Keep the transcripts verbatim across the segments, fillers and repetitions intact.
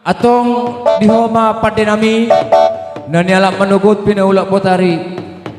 Antong di ho ma pande nami, na nialap manogot pinaulak botari,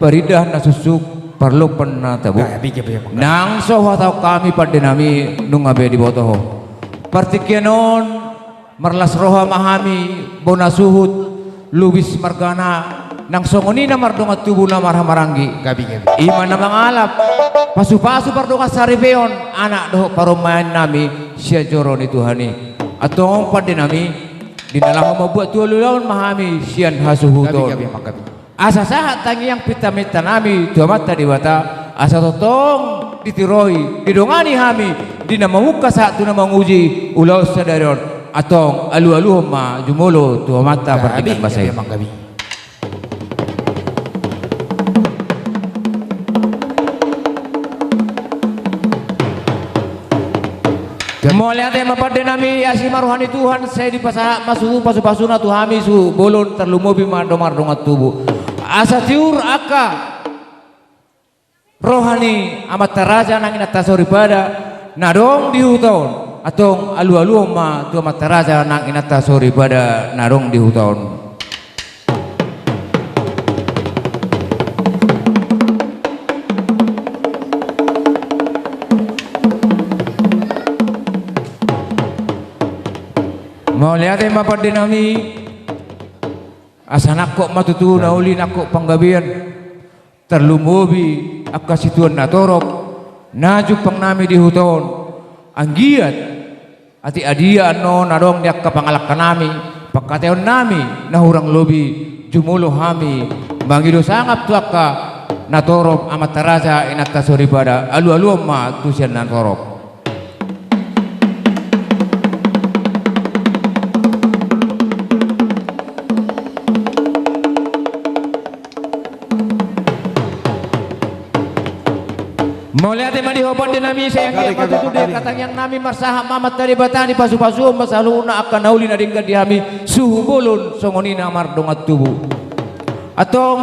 parindahan na suksuk, parlompan na tabo. Gabe, gabe, gabe. Nang so huhatahon hami pande nami, nunga be diboto ho. Partingkian on, marlas roha ma hami, bona suhut, lubis margana, nang songon i na mardongan tubu na marhahamaranggi. Gabe, gabe. I ma na mangalap, pasupasu pardongan saripeon, anak dohot parumaen nami, sian joro ni Tuhan i. Antong pande nami, di na laho mambuat tu ulaon ma hami, sian hasuhuton. Gabe, gabe, manggabe. Asa sahat tangiang pintaminta nami tu Amanta Debata, asa tongtong ditiroi, didongani hami, di na mamungka sahat tu na manguji, ulaon sadari on, antong alualuhon ma jumolo tu Amanta. Gabe, Partingkian basa i. Gabe, manggabe. Mauliate ma pande nami, asi ma roha ni Tuhan, sai dipasahat ma suhut pasupasuna tu hami suhut bolon, tarlumobi ma dongan, dongan tubu. Asa tiur angka roha ni amanta raja nang inanta soripada na adong di huta on. Antong alualuhon ma tu amanta raja nang inanta soripada na adong di huta on. Mauliate ma pande nami. Asa nangkok ma tutu na uli, nangkok panggabean. Tarlumobi angka situan na torop na jumpang nami di huta on. Anggiat atik adia annon adong di angka pangalangka nami, pangkataion nami na hurang lobi, jumolo hami mangido sangap tu angka na torop, amanta raja, inanta soripada, alualuhon ma tu sian na torop. Mauliate ma di ho pande nami, sai anggiat ma tutu di angka tangiang nami marsahat ma amanta Debata, dipasupasuhon ma saluhutna angka na uli na denggan di hami suhut bolon, songon i na mardongan tubu. Antong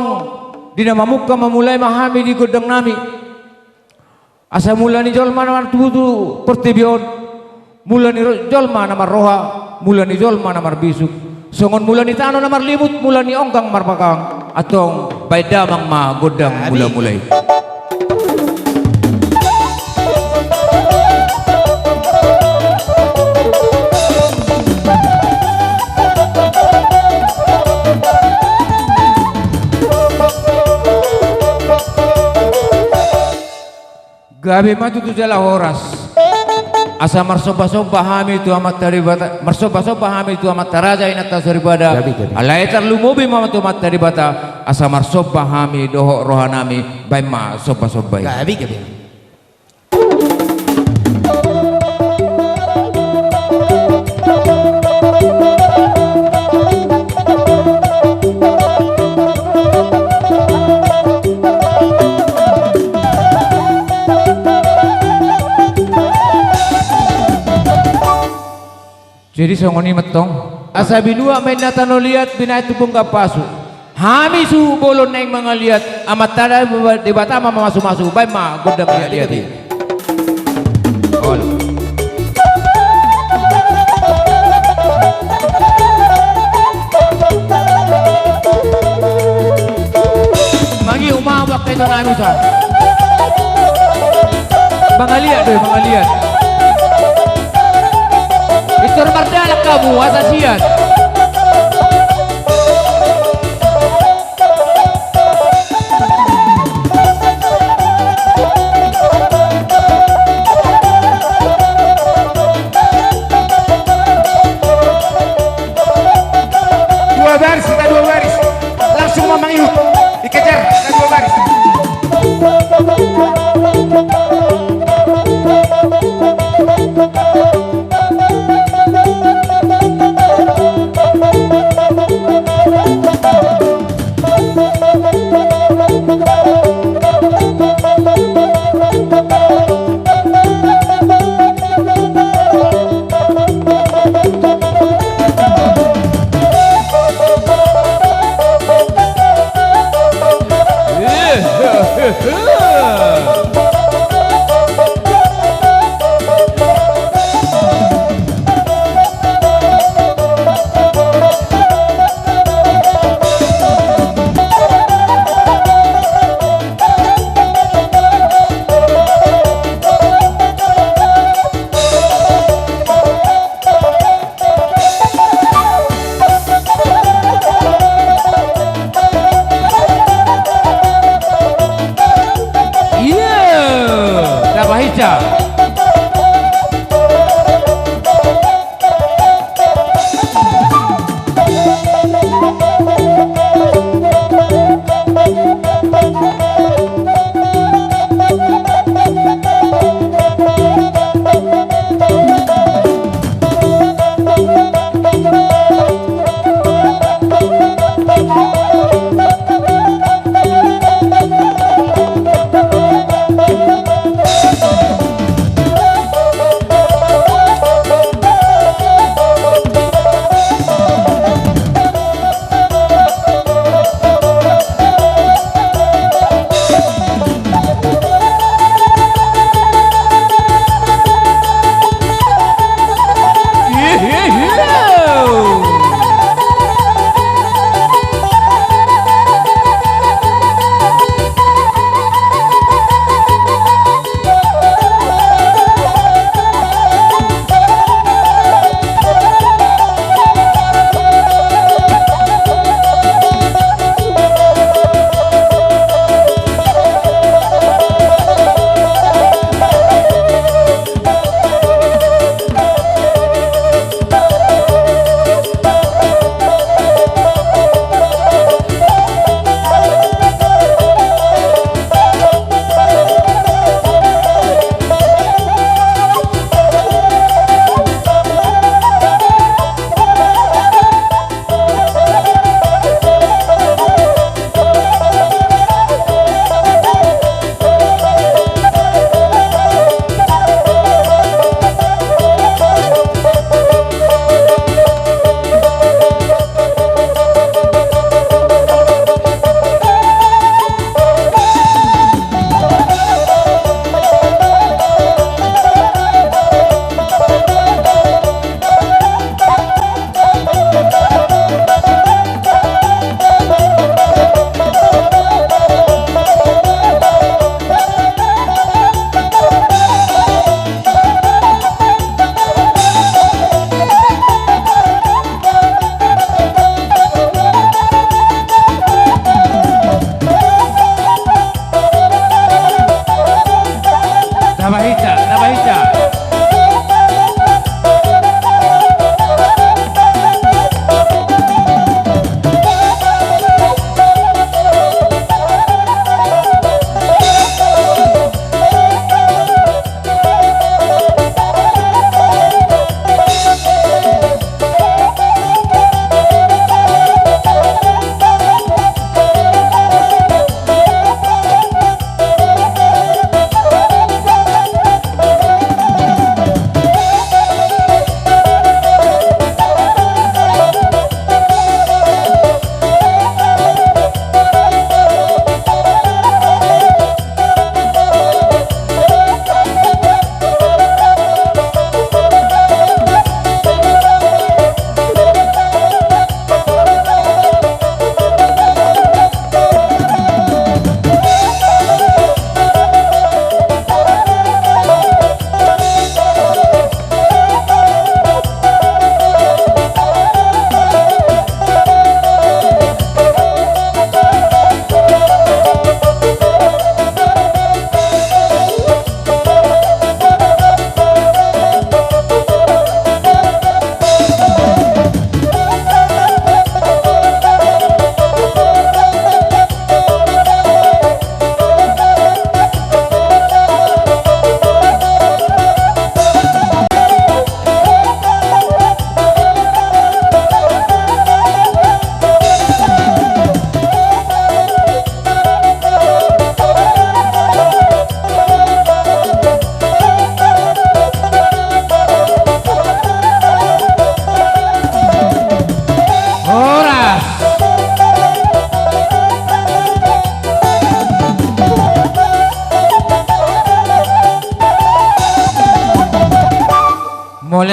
di na mamungka mamulai ma hami di gondang nami. Asa mula ni jolma na martubu tu portibi on, mula ni ro-, jolma na marroha, mula ni jolma na marbisuk, songon mula ni tano na marlimut, mula ni onggang marpagang, antong baen damang ma gondang mulamula i. Gabe ma tutu jala horas. Asa marsombasomba hami tu amanta Debata, marsombasomba hami tu amanta raja, inanta soripada. Gabe, gabe. Alai tarlumobi ma tu amanta Debata, asa marsomba hami dohot roha nami, baen ma sombasomba i. Gabe, gabe. Jadi songon i ma antong. Asa binuat ma inna tano liat, binahen tu punggan pasu. Hami suhut bolon naeng mangaliat, amanta Debata ma mamasumasu, baen ma gondang liat-liat i. Olo. Mangihut ma hamu angka ito nami, sa. Mangaliat do i, mangaliat. Istor mardalan hamu, asa sian. Dua baris, kita dua baris. Langsung ma mangihut. Dikejar, kita dua baris. Iya, dapat hijau. Dapat hijau, dapat hijau.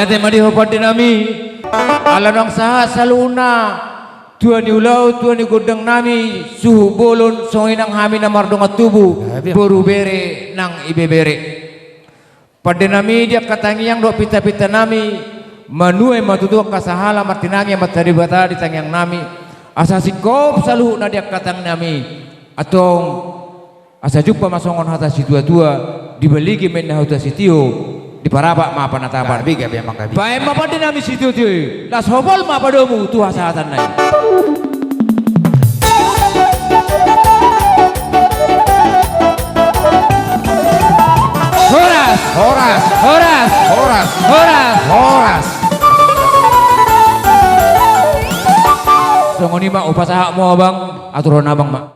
Ate ma di ho pande nami, ala naung sahat saluhutna tua ni ulaon, tua ni gondang nami, suhut bolon, songon i nang hami na mardongan tubu, boru bere nang ibebere. Pande nami di angka tangiang dohot pinta-pinta nami, manuai ma tutu angka sahala martinangi Amanta Debata di tangiang nami, asa singkop saluhutna di angka tangiang nami, antong asa jumpa ma songon hata situa-tua, dibaligi ma inna hata sitio, diparapak ma panatapan. Gabe, gabe, amang, gabe. Baen ma pande nami sitio-tio i, laos hobol ma padomu tu hasahatan na i. Horas! Horas! Horas! Horas! Horas! Horas! Songon i ma hupasahat ma, abang, aturon abang ma.